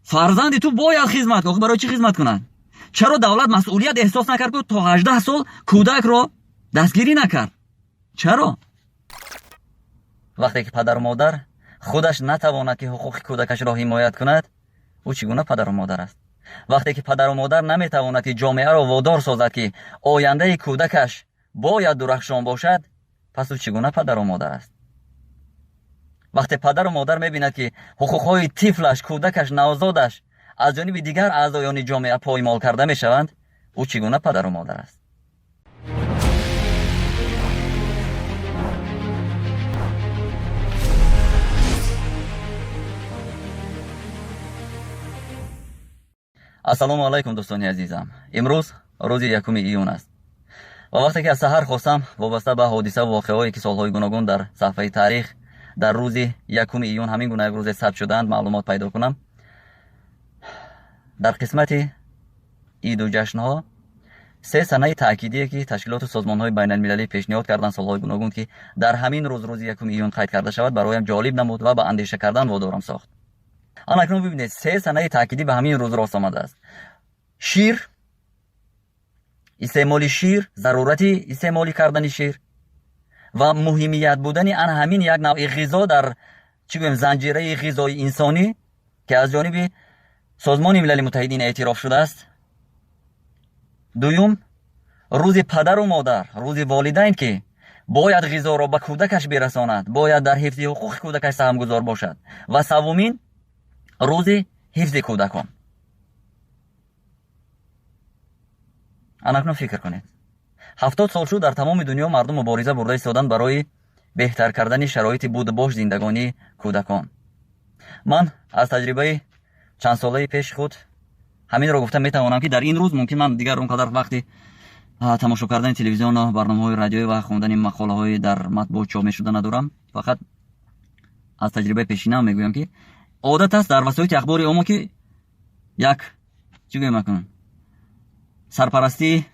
Фарзанди ту бояд хизмат кунад. Барои чӣ хизмат кунад? Чаро давлат масъулият эҳсос накард, ки то 18 сол кӯдакро дастгирӣ накард? Чаро? Вақте ки падару модар худаш натавонад, ки ҳуқуқи кӯдакашро ҳимоят кунад, ӯ чӣ гуна падару модар аст? Вақте ки падару модар наметавонад, ки ҷомеаро водор созад, ки ояндаи кӯдакаш бояд дурахшон бошад, пас ӯ чӣ гуна падару модар аст? Вақте падару модар мебинад, ки ҳуқуқҳои тифлаш, кӯдакаш, навзодаш аз ҷониби дигар аъзоёни ҷомеа поймол карда мешаванд, ӯ чӣ гуна падару модар аст? Ассалому алайкум, дӯстони азизам. Имрӯз рӯзи 1 июн аст ва вақте ки аз саҳар хостам вобаста ба ҳодисаву воқеаҳое, ки солҳои гуногун дар саҳфаи таърих дар рӯзи 1 июн ҳамин гуна як рӯзе сабт шудаанд, маълумот пайдо кунам, дар қисмати иду ҷашнҳо се санаи таъкидие, ки ташкилоту созмонҳои байналмилалӣ пешниҳод карданд солҳои гуногун, ки дар ҳамин рӯз, рӯзи 1 июн қайд карда шавад, бароям ҷолиб намуд ва ба андеша кардан водорам сохт. Ана акнун бибинед, се санаи таъкидӣ ба ҳамин рӯз рост омадааст. Шир, истеъмоли шир, зарурати истеъмоли кардани шир ва муҳимият будани ана ҳамин як навъи ғизо дар, чӣ гӯем, занҷираи ғизои инсонӣ, ки аз ҷониби Созмони Милали Муттаҳидин эътироф шудааст. Дуюм, рӯзи падару модар, рӯзи волидайн, ки бояд ғизоро ба кӯдакаш бирасонад, бояд дар ҳифзи ҳуқуқи кӯдакаш саҳмгузор бошад. Ва севумин, рӯзи ҳифзи кӯдакон. Анакнун фикр кунед, 70 сол шуд, дар тамоми дунё мардум мубориза бурда истоданд барои беҳтар кардани шароити будубош, зиндагонии кӯдакон. Ман аз таҷрибаи чандсолаи пеши худ ҳаминро гуфта метавонам, ки дар ин рӯз мумкин ман дигар он қадар вақти тамошо кардани телевизиону барномаҳои радиоӣ ва хондани мақолаҳои дар матбуот чоп мешуда надорам. Фақат аз таҷрибаи пешинам мегӯям, ки одат аст дар васоити ахбори омма, ки як, чӣ гӯем акнун, сарпарастии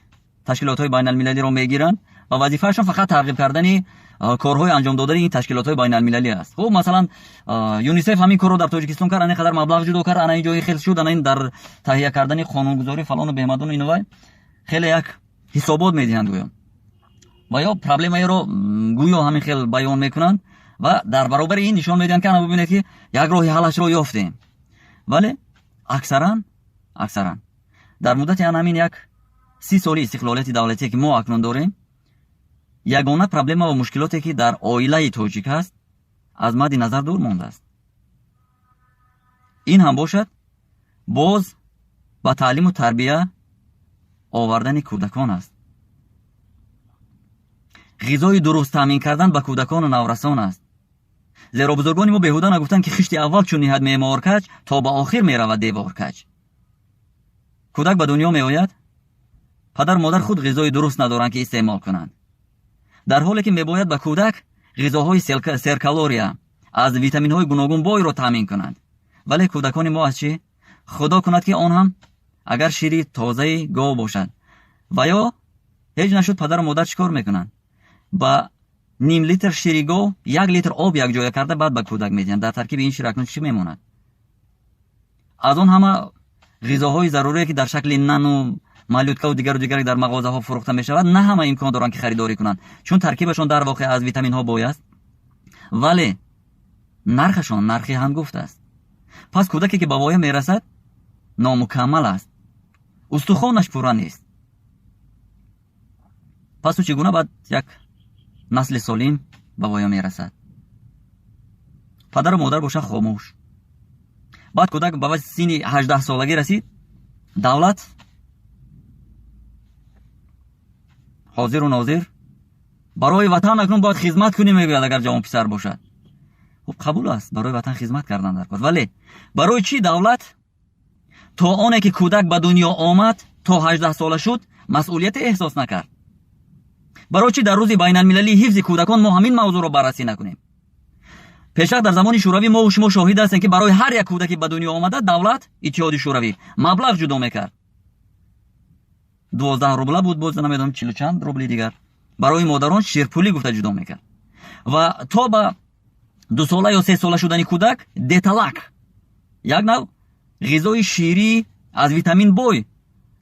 ташкилотҳои байналмилалиро мегиранд ва вазифаашон фақат тарғиб кардани корҳои анҷом додани ин ташкилотҳои байналмилалӣ аст. Хуб, масалан, ЮНИСЕФ ҳамин корро дар Тоҷикистон кард, ана ин қадар маблағ ҷудо кард, ана ин ҷои хел шуд, ана ин дар таҳия кардани қонунгузорӣ фалону беҳмадону ину вай хеле як ҳисобот медиҳанд гӯё ва ё проблемаеро гӯё ҳамин хел баён мекунанд ва дар баробари ин нишон медиҳанд, ки ана бибинед, ки як роҳи ҳаллашро ёфтем. Вале аксаран дар муддати ана ҳамин як 30 соли истиқлолияти давлатие, ки мо акнун дорем, ягона проблема ва мушкилоте, ки дар оилаи тоҷик ҳаст, аз мадди назар дур мондааст. Ин ҳам бошад боз ба таълиму тарбия овардани кӯдакон аст, ғизои дуруст таъмин кардан ба кӯдакону наврасон аст. Зеро бузургони мо беҳуда нагуфтанд, ки хишти аввал чун ниҳад меъмор каҷ, то ба охир меравад девор каҷ. Кӯдак ба дунё меояд, падару модар худ ғизои дуруст надоранд, ки истеъмол кунанд, дар ҳоле ки мебояд ба кӯдак ғизоҳои серкалория аз витаминҳои гуногун бойро таъмин кунанд. Вале кӯдакони мо аз чӣ? Худо кунад, ки он ҳам агар шири тозаи гов бошад ва ё ҳеҷ нашуд, падару модар чӣ кор мекунанд? Ба ним литр шири гов 1 литр об якҷоя карда, баъд ба кӯдак медиҳанд. Дар таркиби ин шир акнун чӣ мемонад? Аз он ҳама ғизоҳои зарурие, ки дар шакли нану малюткаву дигару дигаре дар мағозаҳо фурӯхта мешавад, на ҳама имкон доранд, ки харидорӣ кунанд, чун таркибашон дар воқеъ аз витаминҳо бой аст, вале нархашон нархи ҳангуфт аст. Пас кӯдаке, ки ба воя мерасад, номукаммал аст, устухонаш пурра нест. Пас ӯ чӣ гуна баъд як насли солим ба воя мерасад? Падару модар бошад хомӯш. Баъд кӯдак ба синни 18-солагӣ расид, давлат ҳозиру нозир барои ватан акнун бояд хизмат кунем мегӯяд, агар ҷавон писар бошад. Хуб, қабул аст, барои ватан хизмат кардан дар кор, вале барои чӣ давлат то оне ки кӯдак ба дунё омад, то 18 сола шуд, масъулияте эҳсос накард? Барои чӣ дар рӯзи байналмилалии ҳифзи кӯдакон мо ҳамин мавзӯъро баррасӣ накунем? Пештар дар замони шӯравӣ мо шумо шоҳид ҳастем, ки барои ҳар як кӯдаке ба дунё омада давлат, Иттиҳоди Шӯравӣ, маблағ ҷудо мекард. 12 рубла буд, боз намедонам, чилу чанд рубли дигар барои модарон ширпулӣ гуфта ҷудо мекард ва то ба 2 сола ё 3 сола шудани кӯдак деталак, як нав Ғизои ширӣ аз витамин бой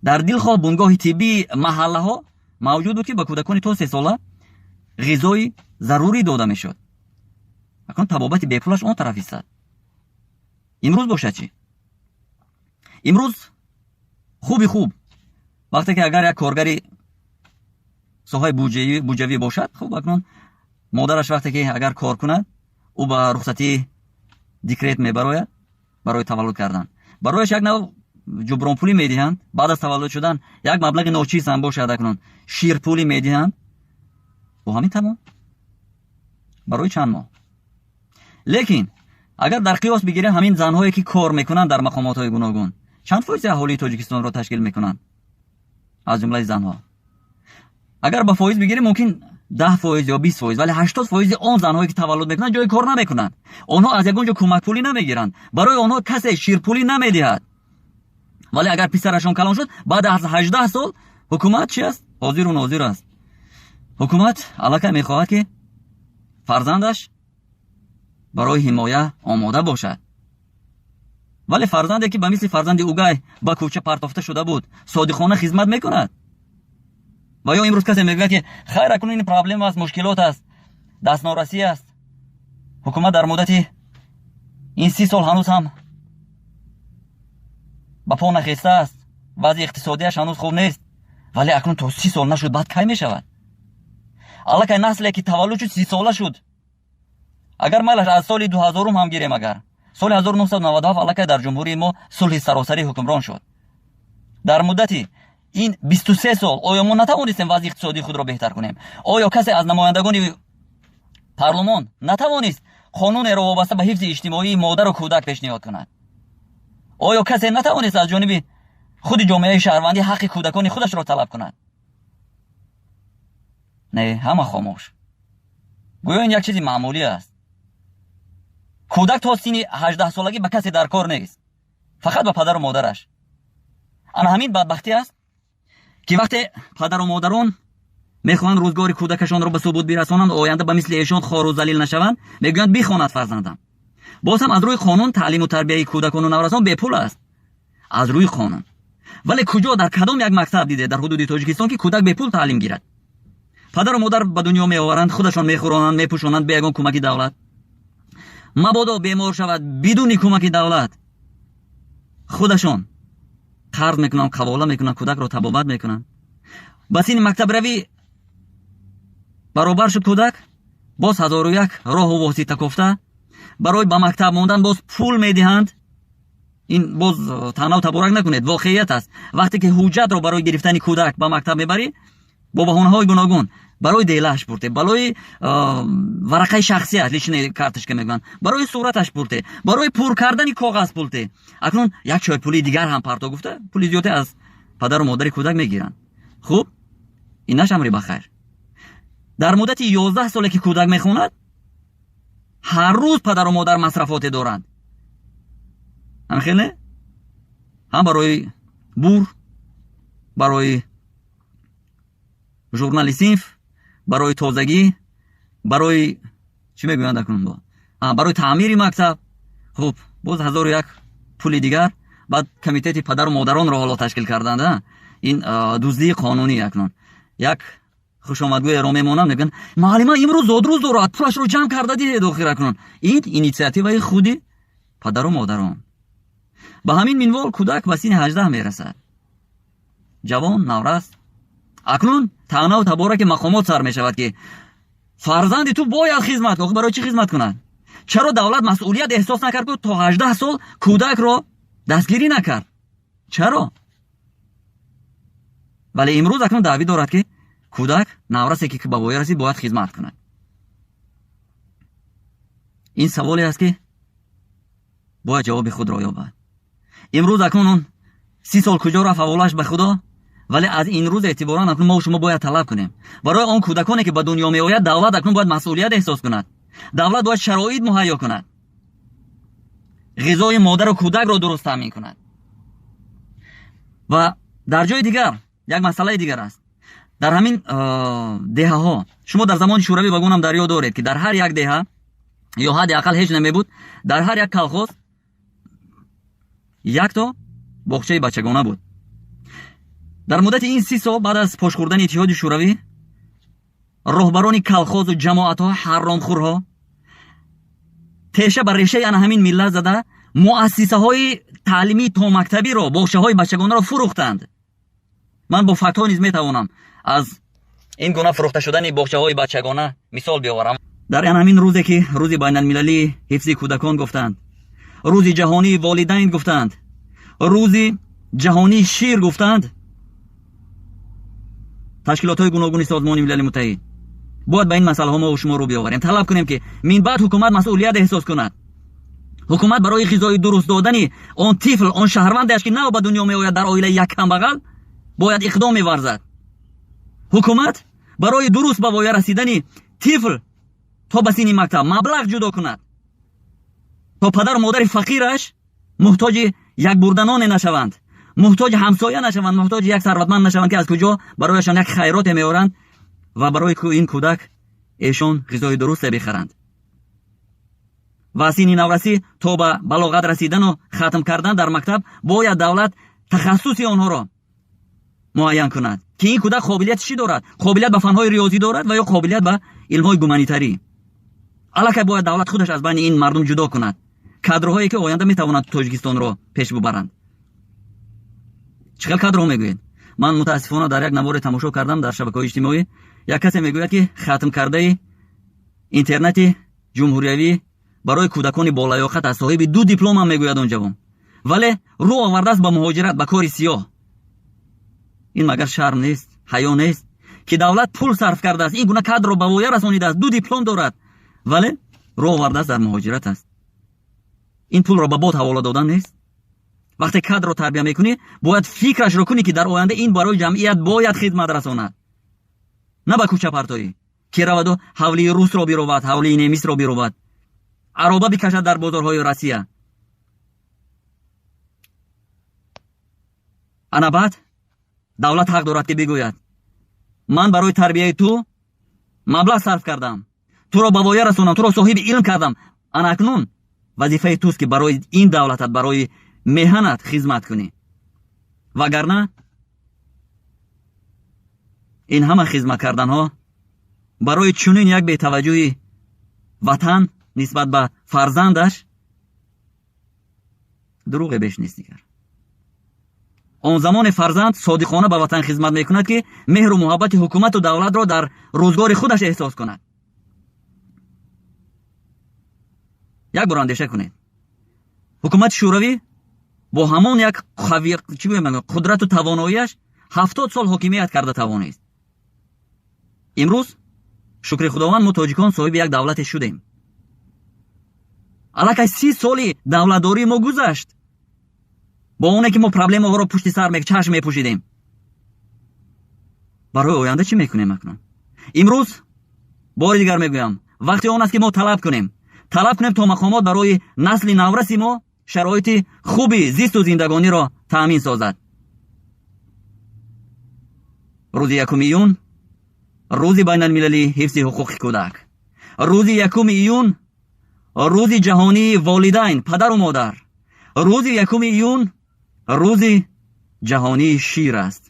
дар дилхоҳ бунгоҳи тиббии маҳаллаҳо мавҷуд буд, ки ба кӯдакони то 3 сола ғизои зарурӣ дода мешуд. Акнун табобати бепулаш он тараф истад. Имрӯз бошад чӣ? Имрӯз хуби хуб, вақте ки агар як коргари соҳаи буҷавӣ бошад, хуб, акнун модараш вақте ки агар кор кунад, ӯ ба рухсатии декрет мебарояд барои таваллуд кардан, барояш як нав ҷубронпулӣ медиҳанд. Баъд аз таваллуд шудан як маблағи ночиз ҳам бошад, акнун ширпулӣ медиҳанд. Бо ҳамин тамом барои чанд моҳ. Лекин агар дар қиёс бигирем, ҳамин занҳое ки кор мекунанд дар мақомотҳои гуногун чанд фоизи аҳолии Тоҷикистонро ташкил мекунанд? Аз ҷумлаи занҳо, агар ба фоиз бигирем, мумкин 10% ё 20%, вале 80 фоизи он занҳое ки таваллуд мекунанд, ҷои кор намекунанд. Онҳо аз ягон ҷо кӯмакпулӣ намегиранд, барои онҳо касе ширпулӣ намедиҳад. Вале агар писарашон калон шуд, баъд аз 18 сол, ҳукумат чи аст? Ҳозиру нозир аст. Ҳукумат аллакай мехоҳад, ки фарзандаш барои ҳимоя омода бошад. Вале фарзанде ки ба мисли фарзанди угай ба кӯча партофта шуда буд, содиқона хизмат мекунад? Ва ё имрӯз касе мегӯяд, ки хайр, акнун ин проблема аст, мушкилот аст, дастнорасӣ аст, ҳукумат дар муддати ин 30 сол ҳанӯз ҳам ба по нахестааст, вазъи иқтисодиаш ҳанӯз хуб нест. Вале акнун то 30 сол нашуд, баъд кай мешавад? Аллакай насле ки таваллуд шуд, 30 сола шуд. Агар майлаш аз соли 2000-ум ҳам гирем, агар соли 1997 аллакай дар ҷумҳурии мо сулҳи саросарӣ ҳукмрон шуд, дар муддати ин 23 сол оё мо натавонистем вазъи иқтисодии худро беҳтар кунем? Оё касе аз намояндагони парлумон натавонист қонунеро вобаста ба ҳифзи иҷтимоии модару кӯдак пешниҳод кунад? Оё касе натавонист аз ҷониби худи ҷомеаи шаҳрвандӣ ҳаққи кӯдакони худашро талаб кунад? Не, ҳама хомӯш. Гӯё ин як чизи маъмулӣ аст. Кӯдак то синни 18-солагӣ ба касе дар кор нест, фақат ба падару модараш. Ана ҳамин бадбахтӣ аст, ки вақте падару модарон мехоҳанд рӯзгори кӯдакашонро ба субут бирасонанд, оянда ба мисли эшон хору залил нашаванд, мегӯянд: «Бихонад фарзандам». Боз ҳам аз рӯи қонун таълиму тарбияи кӯдакону наврасон бепул аст, аз рӯи қонун. Вале куҷо, дар кадом як мактаб дидед дар ҳудуди Тоҷикистон, ки кӯдак бепул таълим гирад? Падару модар ба дунё меоваранд, худашон мехӯронанд, мепӯшонанд бе ягон кӯмаки давлат. Мабодо бемор шавад, бидуни кӯмаки давлат худашон қарз мекунанд, қавола мекунанд, кӯдакро табобат мекунанд. Ба синни мактабравӣ баробар шуд кӯдак, боз ҳазору як роҳу восита кофта, барои ба мактаб мондан боз пул медиҳанд. Ин боз таънаву таборак накунед, воқеият аст. Вақте ки ҳуҷҷатро барои гирифтани кӯдак ба мактаб мебарӣ, бо баҳонаҳои гуногун: барои делааш пурте, барои варақаи шахсиаш, личная карточка мегӯянд, барои сураташ пурте, барои пур кардани коғаз пулте, акнун як чойпулии дигар ҳам парто гуфта, пули зиёде аз падару модари кӯдак мегиранд. Хуб, инаш амри ба хайр. Дар муддати 11 соле ки кӯдак мехонад, ҳар рӯз падару модар масрафоте доранд. Ҳамхеле ҳам барои бур, барои журнали синф, барои тозагӣ, барои чӣ мегӯянд акнун, барои таъмири мактаб, хуб, боз ҳазору як пули дигар. Баъд комитети падару модаронро ҳоло ташкил карданд. Ин дуздии қонунӣ. Акнун як хушомадгӯеро мемонанд, мегӯянд: «Муаллима имрӯз зодрӯз дорад, пулашро ҷамъ карда диҳед». Охир акнун ин инициативаи худи падару модарон. Ба ҳамин минвол кӯдак ба синни 18 мерасад, ҷавон, наврас. Акнун таънаву табораки мақомот сар мешавад, ки фарзанди ту бояд хизмат. Охир барои чӣ хизмат кунад? Чаро давлат масъулият эҳсос накард, ки то 18 сол кӯдакро дастгирӣ накард? Чаро? Вале имрӯз акнун даъвӣ дорад, ки кӯдак, наврасе ки ба воя расид, бояд хизмат кунад. Ин саволе аст, ки бояд ҷавоби худро ёбад. Имрӯз акнун он 30 сол куҷо рафт, ҳаволааш ба Худо. Вале аз ин рӯз эътиборан акнун мо шумо бояд талаб кунем барои он кӯдаконе ки ба дунё меояд. Давлат акнун бояд масъулият эҳсос кунад, давлат бояд шароит муҳайё кунад, ғизои модару кӯдакро дуруст таъмин кунад. Ва дар ҷои дигар як масъалаи дигар аст. Дар ҳамин деҳаҳо, шумо дар замони Шӯравӣ ба гумонам дар ёд доред, ки дар ҳар як деҳа ё ҳадди ақал ҳеҷ намебуд, дар ҳар як колхоз Якто боғчаи бачагона буд. Дар муддати ин 30 сол баъд аз пошхӯрдани Иттиҳоди Шӯравӣ роҳбарони калхозу ҷамоатҳо, ҳаромхӯрҳо теша ба решаи ана ҳамин миллат зада муассисаҳои таълимии томактабиро, боғчаҳои бачагонаро фурӯхтанд. Ман бо фактҳо низ метавонам аз ин гуна фурӯхта шудани боғчаҳои бачагона мисол биёварам. Дар ана ҳамин рӯзе ки рӯзи байналмилалии ҳифзи кӯдакон гуфтанд, рӯзи ҷаҳонии волидайн гуфтанд, рӯзи ҷаҳонии шир гуфтанд, ташкилотҳои гуногуни Созмони Милали Муттаҳид бояд ба ин масъалаҳо мо шумо рӯ биёварем, талаб кунем ки минбаъд ҳукумат масъулият эҳсос кунад. Ҳукумат барои ғизои дуруст додани он тифл, он шаҳрвандеаш ки нав ба дунё меояд дар оилаи як камбағал, бояд иқдом меварзад. Ҳукумат барои дуруст ба воя расидани тифл то ба синни мактаб маблағ ҷудо кунад, то падару модари фақираш муҳтоҷи як бурданоне нашаванд, муҳтоҷи ҳамсоя нашаванд, муҳтоҷи як сарватманд нашаванд, ки аз куҷо барояшон як хайроте меоранд ва барои ин кӯдак эшон ғизои дурусте бихаранд. Ва синни наврасӣ то ба балоғат расидану хатм кардан дар мактаб бояд давлат тахассуси онҳоро муайян кунад, ки ин кӯдак қобилияти чӣ дорад? Қобилият ба фанҳои риёзӣ дорад ва ё қобилият ба илмҳои гуманитарӣ. Аллакай бояд давлат худаш аз байни ин мардум ҷудо кунад кадрҳое ки оянда метавонанд Тоҷикистонро пеш бубаранд. Чӣ хел кадрҳо мегӯед? Ман мутаассифона дар як наворе тамошо кардам дар шабакаҳои иҷтимоӣ, як касе мегӯяд ки хатм кардаи интернати ҷумҳуриявӣ барои кӯдакони болаёқат аст, соҳиби 2 дипломам мегӯяд он ҷавон, вале рӯ овардааст ба муҳоҷират, ба кори сиёҳ. Ин магар шарм нест, ҳаё нест, ки давлат пул сарф кардааст, ин гуна кадрро ба воя расонидааст, 2 диплом дорад, вале рӯ овардааст дар муҳоҷират аст. Ин пулро ба бод ҳавола додан нест? Вақте кадрро тарбия мекунӣ, бояд фикрашро кунӣ, ки дар оянда ин барои ҷамъият бояд хидмат расонад, на ба кӯчапартоӣ, ки раваду ҳавлии русро бировад, ҳавлии немисро бировад, ароба бикашад дар бозорҳои Россия. Ана баъд давлат ҳақ дорад, ки бигӯяд: ман барои тарбияи ту маблағ сарф кардам, туро ба воя расонам, туро соҳиби илм кардам. Ана акнун вазифаи туст, ки барои ин давлатат, барои меҳанат хизмат кунӣ. Вагарна ин ҳама хизмат карданҳо барои чунин як бетаваҷҷӯҳи ватан нисбат ба фарзандаш дурӯғе беш нест дигар. Он замоне фарзанд содиқона ба ватан хизмат мекунад, ки меҳру муҳаббати ҳукумату давлатро дар рӯзгори худаш эҳсос кунад. Як бор андеша кунед. Ҳукумати Шӯравӣ бо ҳамон як чӣ гӯям, қудрату тавоноияш 70 сол ҳокимият карда тавонист. Имрӯз шукри Худованд мо тоҷикон соҳиби як давлате шудем. Аллакай 30 соли давлатдории мо гузашт. Бо оне ки мо проблемаҳоро пушти сар чашм мепӯшидем. Барои оянда чӣ мекунем акнун? Имрӯз бори дигар мегӯям, вақти он аст ки мо талаб кунем. Талаб кунем то мақомот барои насли навраси мо шароити хуби зисту зиндагониро таъмин созад. Рӯзи 1 июн рӯзи байналмилалии ҳифзи ҳуқуқи кӯдак. Рӯзи 1 июн рӯзи ҷаҳонии волидайн, падару модар. Рӯзи 1 июн рӯзи ҷаҳонии шир аст,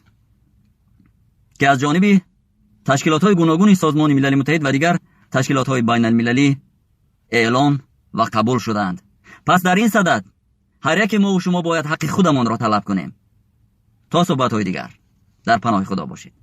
ки аз ҷониби ташкилотҳои гуногуни Созмони Милали Муттаҳид ва дигар ташкилотҳои байналмилалӣ эълон ва қабул шудаанд. Пас дар ин садад ҳар яке мову шумо бояд ҳаққи худамонро талаб кунем. То суҳбатҳои дигар дар паноҳи Худо бошед.